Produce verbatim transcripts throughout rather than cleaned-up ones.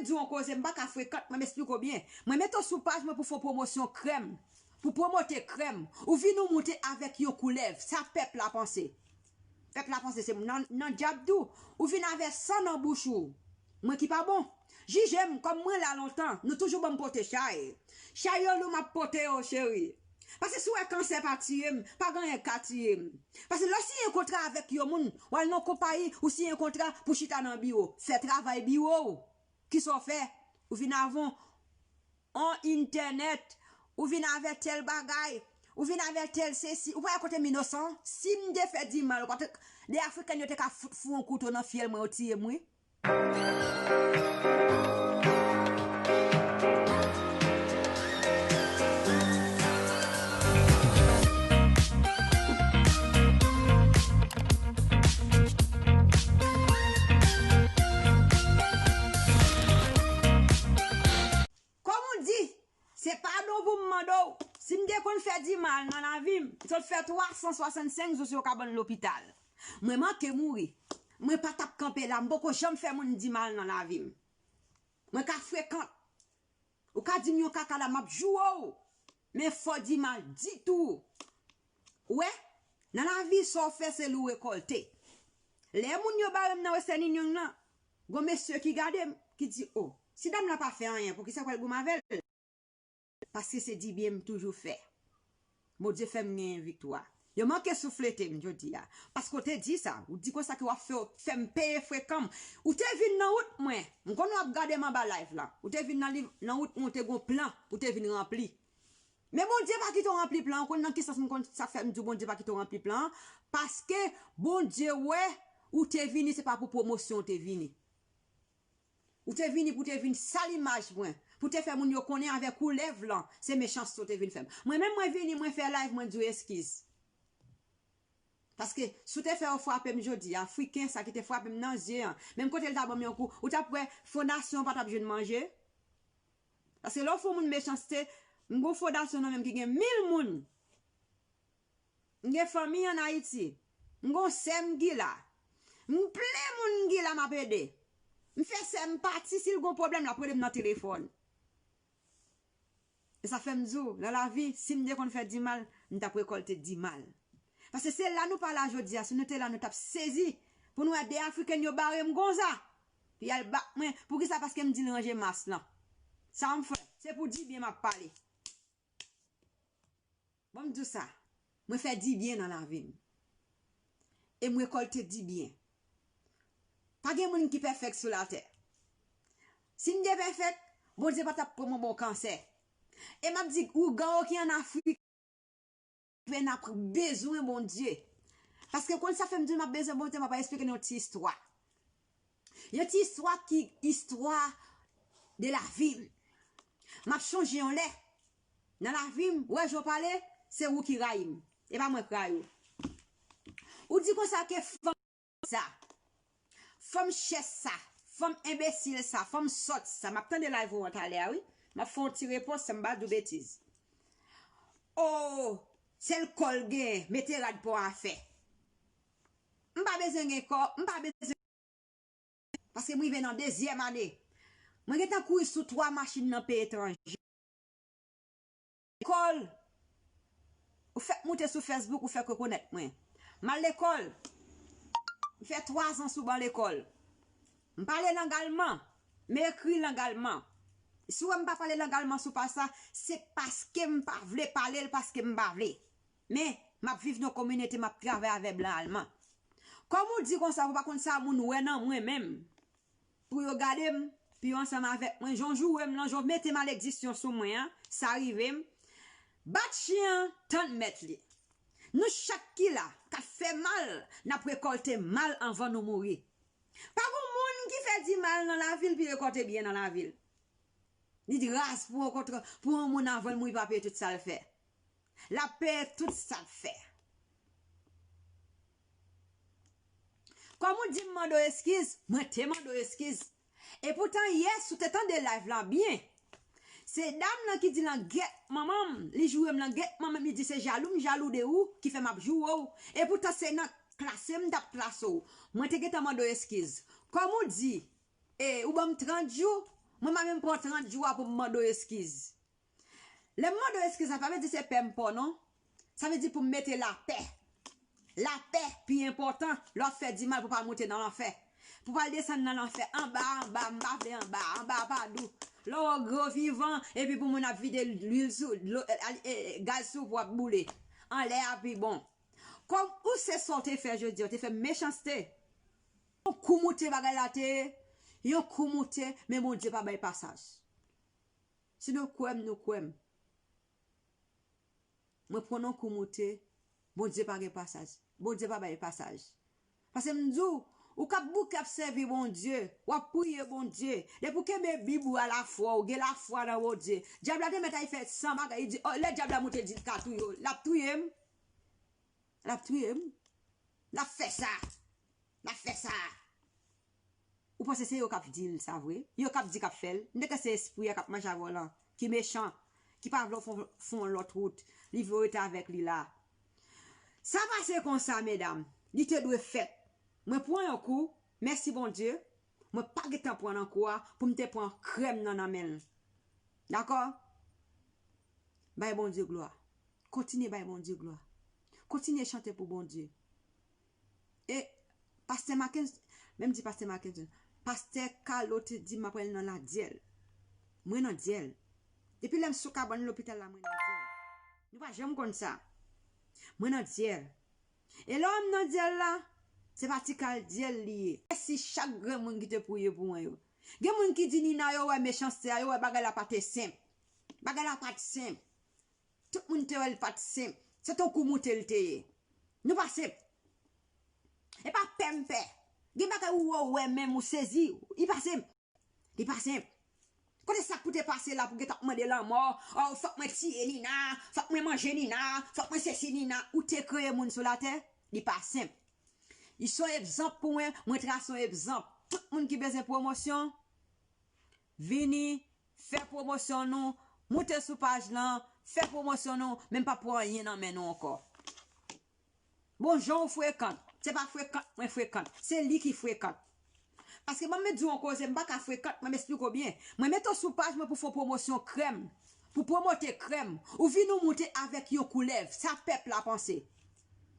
di w yon koze, m pa ka frekant, mwen m esplike w byen. Mwen mete w sou paj mwen pou fè w pwomosyon krèm, pou pwomote krèm. Ou vin ou moute avèk yon koulèv. Sa pèp la panse. Pèp la panse se nan, nan dyab tou. Ou vin avè san nan bouch ou. Mwen ki pa bon. Jije m, kòm mwen la lontan, nou toujou ban m pote chay. Chay yo lou, m ap pote yo, cheri. Paske si w wè kansè pa tiye m, pa gen anyen k ka tiye m. Paske lè w siyen kontra avèk yon moun, w al nan konpayi, ou siyen kontra pou chita nan biwo. Fè travay biwo w. Kisa w fè? Ou vin avè yon, yon entènèt, ou vin avè tèl bagay, ou vin avè tèl sesi. Ou pa wè kote m inosan? Si m te fè di mal, ou pa te, de Afriken yo te ka fout fou yon kouto nan fyèl mwen, yo tiye m, wi. Kòm ou di, se padon pou m mande w. Si m te konn fè di mal nan lavi m, m sot fè twa san swasannsenk jou sou yon kabann lopital. Mwen manke mouri. Mwen pa t ap kanpe la. M poko janm fè moun di mal nan lavi m. Mwen ka frekant. Ou ka di m yon kaka la, m ap joure w. Men fò di mal ditou. Ou wè, nan lavi, sa w fè, se li w rekòlte. Lè moun yo bare m nan Western Union nan, gon mesye ki gade m, ki di, "O, si dam la pa fè anyen, poukisa w pral goumen avè l?" Paske se dibyen m toujou fè. Bondye fè m genyen viktwa. Yo manke souflete m jodi a. Paske w te di sa. Ou di konsa ke w ap fè, fè m peye frekan m. Ou te vin nan wout mwen. M konnen w ap gade m anba live la. Ou te vin nan liv, nan wout mwen, ou te gon plan. Ou te vin ranpli. Men Bondye pa kite w ranpli plan an. Ou konn nan ki sans m konn sa fè m di w Bondye pa kite w ranpli plan an? Paske Bondye wè ou te vini, se pa pou pwomosyon ou te vini. Ou te vini pou te vin sal imaj mwen, pou te fè moun yo konnen avèk koulèv lan, se mechanste ou te vin fè m. Mwen menm mwen vini, mwen fè live, mwen di w eskiz. Paske si w te fè yo frape m jodi a, Afriken sa ki te frape m nan zye an, menm kote l ta ban m yon kou, ou t ap wè fondasyon an pa t ap jwenn manje? Paske lè w fè yon moun mechanste, m gon fondasyon nan men m ki gen mil moun. M gen fanmi ann Ayiti. M gon sè m ki la. M plen moun ki la m ap ede. M fè sè m pati, si l gon pwoblèm, l ap rele m nan telefòn. E sa fè m di w, nan lavi, si m te konn fè di mal, m t ap rekòlte di mal. Paske se la nou pa la jodi a, si nou te la, nou t ap sezi pou nou wè de Afriken yo bare m konsa. Pou y al bat mwen. Poukisa? Paske m di l ranje mas lan. Sa m fè, se pou di byen m ap pale. Bon, m di w sa, mwen fè dibyen nan lavi m. E m rekòlte dibyen. Pa gen moun ki pèfèk sou latè. Si m te pèfèk, Bondye pa t ap pran mwen bon kansè. E m ap di, ougan yo ki ann Afrik, n ap bezwen Bondye. Paske konn sa fè m di w m ap bezwen Bondye, m ap esplike nou yon ti istwa. Yon ti istwa ki istwa de lavi m. M ap chonje yon lè. Nan lavi m, wè jan w pale, se ou ki rayi m. E pa mwen k rayi w. Ou di konsa ke fanm sa, fanm chèch sa, fanm enbesil sa, fanm sòt sa. M ap tande live ou an talè a, wi. M ap fè yon ti repons san m pa di w betiz. O, sèl kò l gen, mete rad pon afè. M pa bezwen gen kò, m pa bezwen Paske m rive nan dezyèm ane. Mwen gentan kouri sou twa machin nan peyi etranje. Lekòl, ou fèk moute sou Facebook, ou fèk rekonèt mwen. M al lekòl. M fè twa zan sou ban lekòl. M pale lang alman. M ekri lang alman. Si w wè m pa pale lang alman sou paj sa, se paske m pa vle pale l, paske m pa vle. Men, m ap viv nan yon kominote, m ap travay avè blan alman. Kòm ou di konsa, ou pa konn sa moun wè nan mwen menm. Pou yo gade m, pou yo ansanm avèk mwen, jan w joure m lan, jan w mete maledisyon sou mwen an, sa rive m. Bat chen an, tann mèt li. Nou chak ki la, k ap fè mal, n ap rekòlte mal anvan nou mouri. Pa gon moun ki fè di mal nan lavi l, pou l rekòlte byen nan lavi l. Li di raz pou yon kontra, pou yon moun avan l mouri pa peye tout sa l fè. L ap peye tout sa l fè. Kòm ou di m mande w eskiz, mwen te mande w eskiz. E poutan yè, si w te tande live la byen, se dam nan ki di lan gèt manman m, li joure m lan gèt manman m, li di se jalou m jalou de ou ki fè m ap joure w. E poutan se nan klase m t ap klase w. Mwen te gentan mande w eskiz. Kòm ou di, e, ou ban m trant jou, Mwen pa menm pran trant jou a pou m mande w eskiz. Lè m mande w eskiz la, pa vle di se pè m pa w non. Sa vle di pou m mete lapè. Lapè pi enpòtan lè w ap fè di mal pou w pa moute nan lanfè. Pou w pa al desann nan lanfè anba, anba, m pa vle anba, anba a pa dou. Lè w gwo vivan, epi pou moun ap vide lwil sou, dlo, e, e, e, gaz sou pou w ap boule. Anlè a pi bon. Kòm ou se sa w te fè jodi a, w te fè mechanste. Yon kou moute bagay la te ye, yon kou moute, men Bondye pa bay pasaj. Si nou kwè m, nou kwè m. Mwen pran yon kou moute, Bondye pa gen pasaj. Bondye pa bay pasaj. Paske m di w, ou k ap bouke ap sèvi Bondye, w ap priye Bondye. Depi w kenbe Bib ou a lafwa, ou gen lafwa nan Bondye. Dyab la te mèt al fè san bagay, li di, oh, lè dyab la moute di l ka touye w, l ap touye m. L ap touye m. L ap fè sa. L ap fè sa. Ou panse se yo k ap di l sa vre? Yo k ap di k ap fè l? M te kwè se espri a k ap manje avè w lan, ki mechan, ki pa vle w fè, fè yon lòt wout. Li vle w rete avèk li la. Sa pase konsa, medam. Li te dwe fèt. Mwen pran yon kou, mèsi Bondye. Mwen pa gentan pran nan kou a pou m te pran krèm nan nan men l. Dakò? Bay Bondye glwa. Kontinye bay Bondye glwa. Kontinye chante pou Bondye. E pastè Mackenson, menm di pastè Mackenson, pastè Carlo te di m ap pral nan ladyèl. Mwen nan dyèl. Depi lè m sou kabann lopital la, mwen nan dyèl. Nou pa janm konn sa. Mwen nan dyèl. E lè w wè m nan dyèl la, se pa ti kal dyèl li ye. Mèsi chak grenn moun ki te priye pou mwen yo. Gen moun ki di Nina yo wè mechanste a, yo wè bagay la pa te senp. Bagay la pa t senp. Tout moun te wè l pa t senp. Se t on kou moute l te ye. Nou pa senp. E pa pè m pè. Gen bagay ou wè, ou wè menm ou sezi, li pa senp. Li pa senp. Kote sa k pou te pase la pou gentan ap mande lanmò, oh, fòk mwen tiye Nina, fòk mwen manje Nina, fòk mwen sesi Nina, ou te kreye moun sou latè, li pa senp. Li se yon egzanp pou mwen, mwen trase yon egzanp. Tout moun ki bezwen pwomosyon, vini, fè pwomosyon nou, moute sou paj lan, fè pwomosyon nou, men m p ap pran anyen nan men nou ankò. Bon, jan w frekant. Se pa frekant mwen frekant. Se li ki frekant. Paske ban m di w yon koze, m pa ka frekant, mwen m esplike w byen. Mwen mete w sou paj mwen pou fè w pwomosyon krèm. Pou pwomote krèm. Ou vin ou moute avèk yon koulèv. Sa pèp la panse.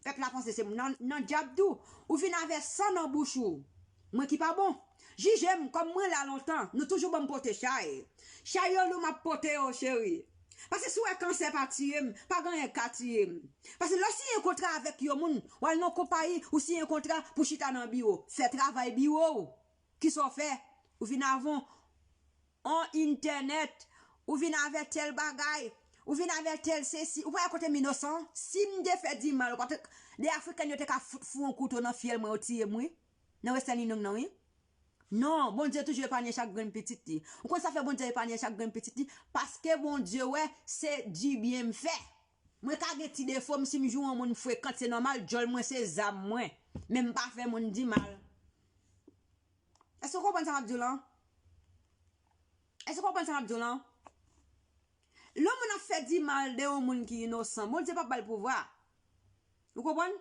Pèp la panse se nan, nan dyab tou. Ou vin avè san nan bouch ou. Mwen ki pa bon. Jije m, kòm mwen la lontan, nou toujou ban m pote chay. Chay yo lou, m ap pote yo, cheri. Paske si w wè kansè pa tiye m, pa gen anyen k ka tiye m. Paske lè w siyen kontra avèk yon moun, w al nan konpayi, ou siyen kontra pou chita nan biwo. Fè travay biwo w. Kisa w fè? Ou vin avè yon entènèt, ou vin avè tèl bagay, ou vin avè tèl sesi. Ou pa wè kote m inosan? Si m te fè di mal, ou pa te, de Afriken yo te ka fout, fout yon kouto nan fyèl mwen, yo tiye m, wi. Nan Western Union nan, wi. Non, Bondye toujou epanye chak grenn pitit li. Ou konn sa fè Bondye epanye chak grenn pitit li? Paske Bondye wè se dibyen m fè. Mwen ka gen ti defo m, si m jwenn yon moun frekant, se nòmal, djòl mwen se zam mwen. Men m pa fè moun di mal. Èske w konprann sa m ap di w lan? Èske w konprann sa m ap di w lan? Lè yon moun ap fè di mal de yon moun ki inosan, Bondye p ap ba l pouvwa. Ou konprann?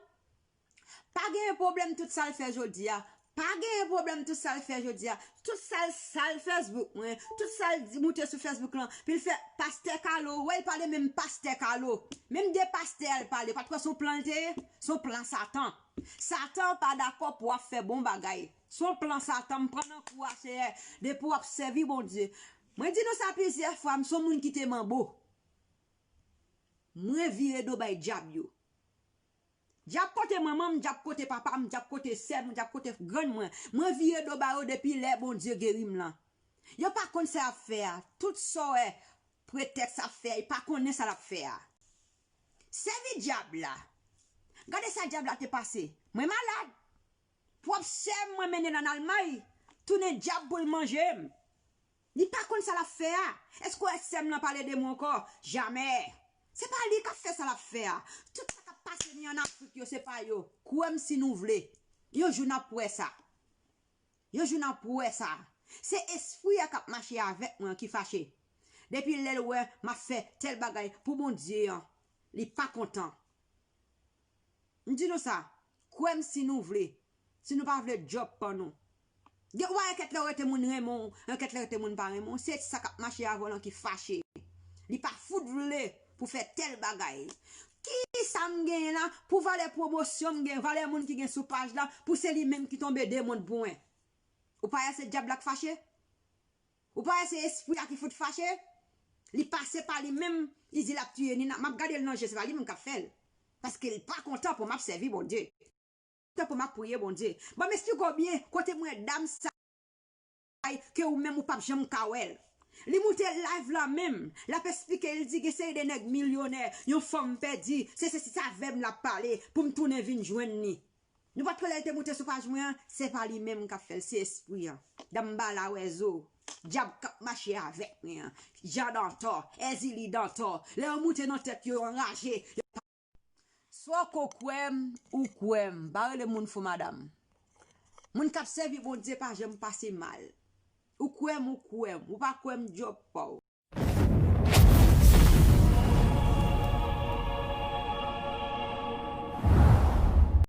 Pa genyen pwoblèm tout sa l fè jodi a. Pa genyen pwoblèm tout sa l fè jodi a. Tout sa l, sa l Facebook mwen, tout sa l di, moute sou Facebook lan. Pi l fè pastè Carlo, wè l pale menm pastè Carlo. Menm de pastè a l pale, pa t wè se yon plan l te ye? Se yon plan Satan. Satan pa dakò pou w ap fè bon bagay. Se yon plan Satan, m pran nan kou a, Seyè, depi w ap sèvi Bondye. Mwen di nou sa plizyè fwa, m se yon moun ki te manbo. Mwen vire do bay dyab yo. Dyab kote manman m, dyab kote papa m, dyab kote sè m, dyab kote grann mwen. Mwen vire do ba yo depi lè Bondye geri m lan. Yo pa konn sa y ap fè a. Tout sa w wè pretèks ap fè a, yo pa konnen sa l ap fè a. Sèvi dyab la. Gade sa dyab la te pase. Mwen malad. Pwòp sè m mwen mennen l ann Almay, tounen dyab pou l manje m. Li pa konn sa l ap fè a. Èske w wè sè m lan pale de mwen ankò? Jamè. Se pa li k ap fè sa l ap fè a. Tout sa k ap pase ni ann Afrik yo, se pa yo. Kwè m si nou vle. Yon jou n ap wè sa. Yon jou n ap wè sa. Se espri a k ap mache avèk mwen an ki fache. Depi lè l wè m ap fè tèl bagay pou Bondye an, li pa kontan. M di nou sa, kwè m si nou vle. Si nou pa vle djòb pa nou. Gen, ou pa wè kèt lè w rete moun renmen w, kèt lè w rete moun pa renmen w. Se sa k ap mache avè w lan ki fache. Li pa fout vle pou fè tèl bagay. Ki sa m genyen la pou valè pwomosyon m gen, valè moun ki gen sou paj la, pou se li menm ki tonbe de mond pou mwen? Ou pa wè se dyab la k fache? Ou pa wè se espri a ki fout fache? Li pase pa li menm, li di l ap tiye Nina. M ap gade l nan je, se pa li menm k ap fè l. Paske l pa kontan pou m ap sèvi Bondye. Kontan pou m ap priye Bondye. Bon, m esplike w byen, kote m wè dam sa, ke ou menm ou p ap janm ka wè l. Li moute live la menm, l ap esplike, li di gen seri de nèg milyonè, yon fanm pèdi, se se se avè m l ap pale, pou m tounen vin jwenn li. Nou pa t konnen l te moute sou paj mwen an, se pa li menm k ap fè l, se espri an. Dam ba la wè zo, dyab k ap mache avèk mwen an, Jan Dantò, Èzili Dantò, lè yo moute nan tèt yo, yo anraje, yo pa. Swa w ko kwè m, ou kwè m, pa rele moun fou madanm. Moun k ap sèvi Bondye pa janm pase mal. Ou kwè m, ou kwè m, ou pa kwè m, djòb pa w.